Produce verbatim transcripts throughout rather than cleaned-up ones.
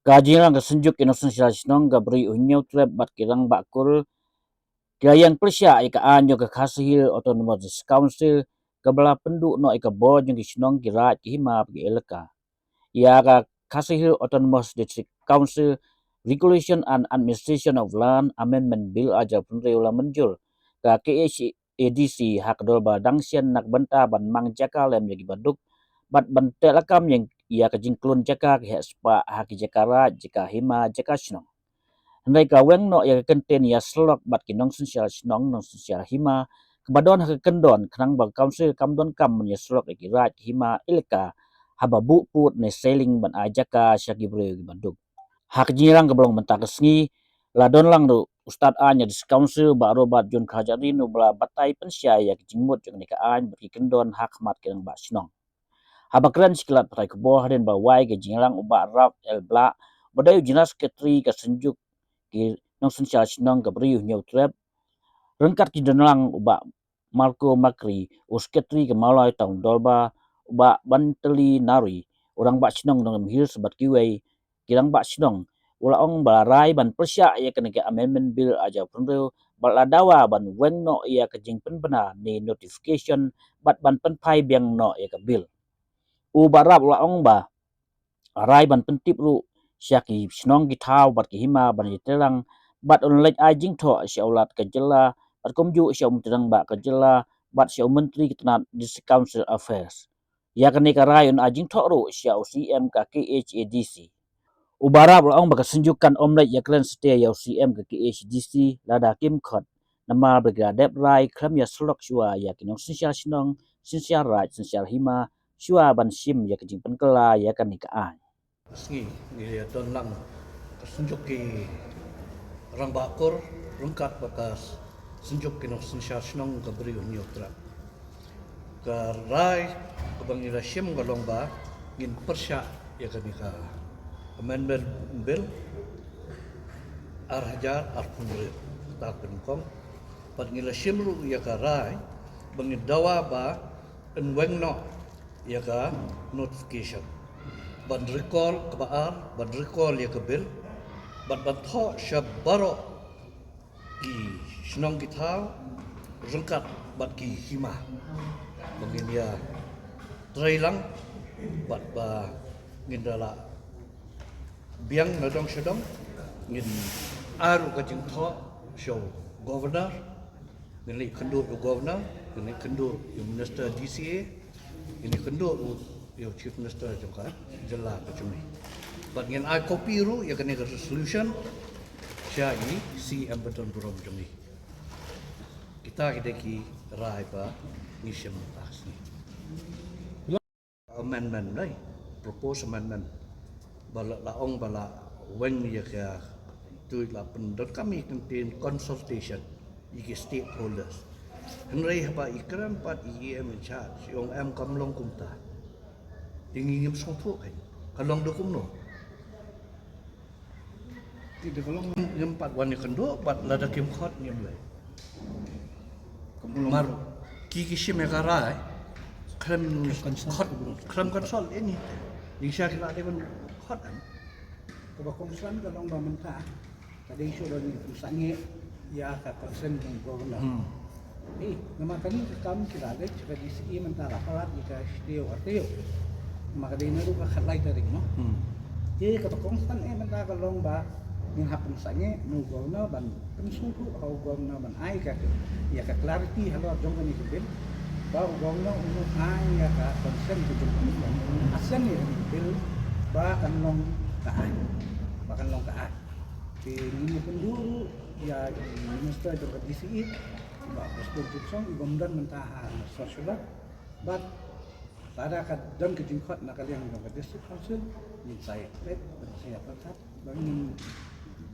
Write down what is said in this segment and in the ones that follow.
Ka jingïalang ka Synjuk ki Nongsynshar Shnong ka Bri u Hynñiewtrep bad ki Rangbah Kur ki la ïeng pyrshah ïa ka aiñ jong ka Khasi Hills Autonomous District Council kaba la pynduh noh ïa ka bor jong ki shnong, ki raid, ki hima bad ki elaka. Ïa ka Khasi Hills Autonomous District Council Regulation and Administration of Land Amendment Bill ar hajar arphew hynriew la mynjur ka K H A D C ha ka dorbar dang shen na ka bynta ban mang jaka lem ïa kiba duk bad ban teh lakam ïa, ïa ka jingklun jaka ka heh spah ha ki jaka raid, jaka hima, jaka shnong. Hynrei ka weng noh ïa ka kyntien ïasyllok bad ki nongsynshar shnong, nongsynshar hima kaba don ha ka kyndon, khnang ba ka council kam donkam ban ïasyllok ïa ki raid, ki hima, elaka haba buh pud ne seiling ban ai jaka sha ki briew kiba duk. Ha ka jingïalang kaba long mynta ka sngi, la don lang ruh u stad aiñ jong ka District Council, Bah Robert June Kharjahrin, uba la batai pynshai ïa ka jingmut jong kane ka aiñ bad ki kyndon ha khmat ki rangbah shnong. Haba kren sha ki lad pathai khubor hadien ba wai ka jingïalang, u Bah Ralph L Blah, uba dei u General Secretary ka Synjuk ki Nongsynshar Shnong ka Bri u Hynñiewtrep, ryngkat ki don lang u Bah Marco Macri, u Secretary ka Mawlai Town Dorbar, u Bah Bantali Nari, u Rangbah Shnong Nongrim Hills bad kiwei ki rangbah shnong, u la ong ba la rai ban pyrshah ïa kane ka Amendment Bill ar hajar arphew hynriew bad la dawa ban weng noh ïa ka jingpynbna ne notification bad ban pynphai biang noh ïa ka bill. U Bah Ralph u la ong ba la rai ban pyntip ruh sha ki shnong, ki thaw bad ki hima ban ïatreilang bad un leit ai jingthoh sha u Lat ka jylla bad kumjuh sha u Myntri Rangbah ka jylla bad sha u Myntri ka tnat District Council Affairs. Ïa kane ka rai un ai jingthoh ruh sha u C M ka K H A D C. U Bah Ralph u la ong ba ka Synjuk kan ym leit ïakren satia ïa u C M ka K H A D C lada kim khot, namar ba ki la dep rai khlem ïasyllok shuwa ïa ki nongsynshar shnong, synshar raid, synshar hima shuwa ban shim ïa ka jingpynkylla ïa kane ka aiñ. Sngi ngi ïa don lang ka Synjuk ki Rangbah Kur ryngkat bad ka Synjuk ki Nongsynshar Shnong ka Bri u Hynñiewtrep. Ka rai kaba ngi la shim ka long ba ngin pyrshah ïa kane ka Amendment Bill ar hajar arphew hynriew, kata ka nyngkong. Bad ngi la shim ruh ïa ka rai ba ngin dawa ba yn weng noh ïa ka notification, ban recall, kaba ar, ban recall ïa ka bill bad ban thoh sha baroh ki shnong, ki thaw ryngkat bad ki hima ba ngin ïatreilang bad ba ngin da lah biang na dong sha dong. Ngin ai ruh ka jingthoh sha u Governor, ngin leit kynduh ïa u Governor, ngin leit kynduh ïa u Minister D C A, ngin leit kynduh ruh ïa u Chief Minister jong ka jylla ka jong ngi. Bad ngin ai copy ruh ïa kane ka resolution sha i C M ba don burom jong ngi. Kita ki dei ki rai ba ngi shim mynta ka sngi. Amendment, dei, proposed amendment, ba la, la ong ba la weng ïa ka, tu la pyndonkam ïa ka ktien consultation ïa ki stakeholders. Hynrei haba i kren pat i E M in charge, i ong em, kam long kumta. Te ngi ngim sngewthuh kein, ka long da kumno. Ngim pat wan ïakynduh bad lada kim khot ngim leh. Mar ki, ki shim ïa ka rai khlem khot, khlem consult ïa ngi. Ngi sha ki la dei ban khot em. Kaba kongsan ka long ba mynta ka dei shuh ba ngi pynsangeh ïa ka consent jong governor. Hmm. Eh, namar kane ka kam ki la leit sha ka D C E mynta la palat ïa ka shi taïew ar taïew. Namar ka dei naduh ka khatlai tarik, no? Hmm. Te kaba kongsan eh mynta ka long ba ngin hap pynsangeh na u governor ban pynsngewthuh ha u governor ban ai ka, ïa ka clarity halor jong kane ka bill. Ba u governor un ai ïa ka consent ka jong u, ban assent ïa ka bill ba kan long ka aiñ. Ba kan long ka aiñ. Te ngin ïakynduh ruh ïa i minister jong ka D C E, Bah Prestone Tynsong, i bym don mynta ha sor shuwa. Bad lada ka don ka jingkhot na ka liang jong ka District Council, ngin sa ïa peit, ngin sa ïa pyrkhat, ba ngin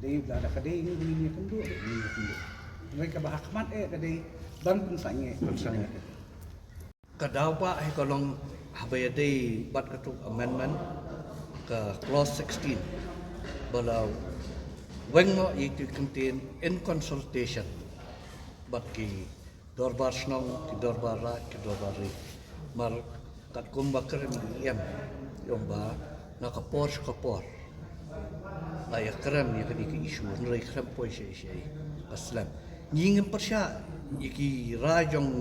dei, lada ka dei ngin ïakynduh, ngin ïakynduh. Hynrei kaba ha khmat eh ka dei ban pynsangeh. Pynsangeh. Ka daw ba hi ka long haba ïadei bad kato ka amendment, ka clause sixteen, ba la weng noh ïa ki kyntien in consultation bad ki dorbar shnong, ki dorbar raid, ki dorbar ri. Mar katkum ba kren ïa i em, ïa ba na ka por sha ka por la ïa kren ïa kane ka issue, hynrei khlem poi sha sha ka slem. Ngi ngim pyrshah ïa ki rai jong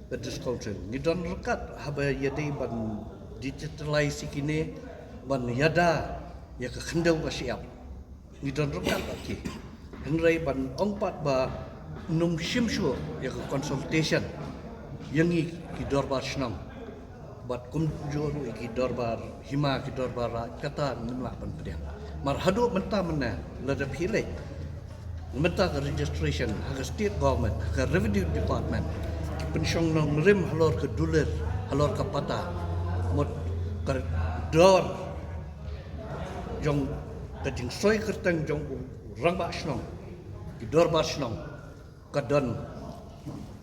ka District Council. Ngi don ryngkat haba ïadei ban digitalize ïa kine, ban ïada ïa ka khyndew ka shyiap. Ngi don ryngkat bad ki. Hynrei ban ong pat ba nym shim shuh ïa ka consultation ïa ngi ki dorbar shnong bad kumjuh ruh ïa ki dorbar hima, ki dorbar raid, kata ngim lah ban pdiang. Mar haduh mynta mynne, lada phi leit mynta ka registration ha ka state government, ha ka revenue department, ki pynshong nongrim halor ka dulir, halor ka pata, mut ka dor jong ka jingsoi kyrteng jong u rangbah shnong, ki dorbar shnong, ka don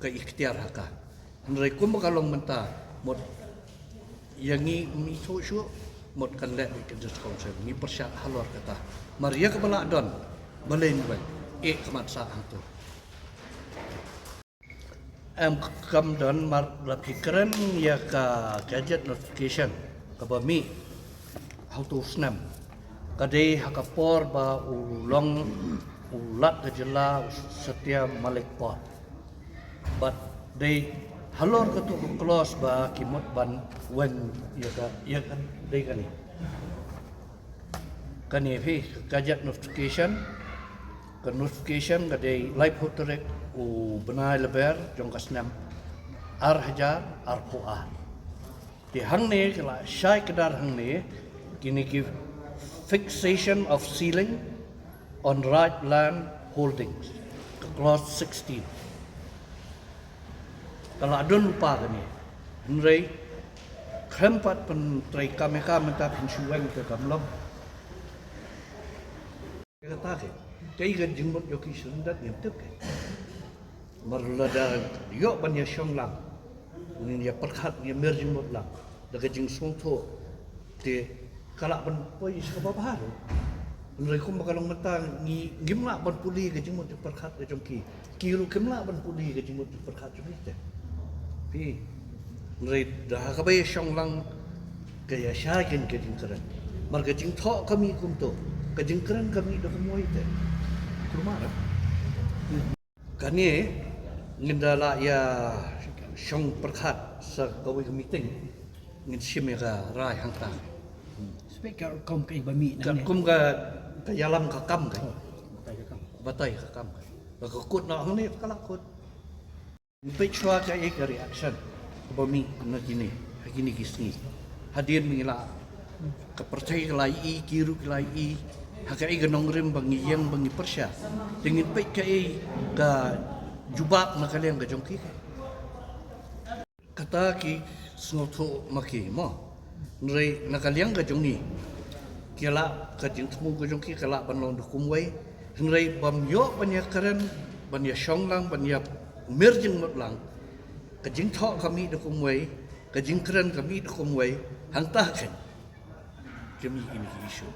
ka iktiar ha ka. Hynrei kumba ka long mynta, mut ïa ngi, ngi thoh shuh, mut kan leh beit ka District Council, ngi pyrshah halor kata. Mar ïa kaba lah don, balei ngi weng, eh, ka mat sah hangto. Em, kam don, mar la phi kren ïa ka gazette notification kaba mih ha uto u snem. Ka dei ha ka por ba u long u Lat ka jylla u Satya Malik Paul. Bad dei halor kato ka clause ba ki mut ban weng ïa ka, ïa ka dei kane. Kane phi, ka gazette notification, ka notification ka dei laiphew tarik u bnai Lber jong ka snem ar hajar arphew ar. Te hangne ka la shai kdar hangne, kine ki fixation of ceiling on raid land holdings, ka clause sixteen. Ka la don lypa kane. Hynrei khlem pat pyntreikam ïa ka, mynta phin shu weng te kam long. Kata ka, kaei ka jingmut jong ki shlyndet ngim tip ka. Mar lada ïoh ban ïa shong lang, ngin ïa pyrkhat, ngin ïa mer jingmut lang da ka jingsngewthuh, te ka lah ban poi sha kaba bha ruh. Hynrei kumba ka long mynta, ngi, ngim lah ban pule ka jingmut jingpyrkhat ka jong ki. Ki ruh kim lah ban pule ka jingmut jingpyrkhat jong ngi te. Phi, hynrei da ha kaba ïa shong lang ka ïa shai kein ka jingkren. Mar ka jingthoh ka mih kumto, ka jingkren ka mih da kumwei te. Kumar, eh? Kane ngin da la ïa shong pyrkhat sa kawei ka meeting, ngin shim ïa ka rai hangta. Spek ka rukom ka iba mih na ne. Katkum ka, ka ïalam ka kam ka. Oh, batai ka kam. Batai ka kam ka. Ba ka kut na hangne ka la kut. Ngin peit shuwa kaei ka reaction kaba mih na kine, ha kine ki sngi. Hadien ba ngi la, ka pyrthei ka la ïohi, ki ruh ki la ïohi ha kaei ka nongrim ba ngi ïeng ba ngi pyrshah. Te ngin peit kaei ka jubab na ka liang ka jong ki. Kata ki sngewthuh ma ki mo. Hynrei na ka liang ka jong ngi, ki la, ka jingthmu ka jong ki ka lah ban long da kumwei. Hynrei bym ïoh ban ïa kren, ban ïa shong lang, ban ïa mer jingmut lang. Ka jingthoh ka mih da kumwei, ka jingkren ka mih da kumwei, hangta kein ka mih kine ki issue.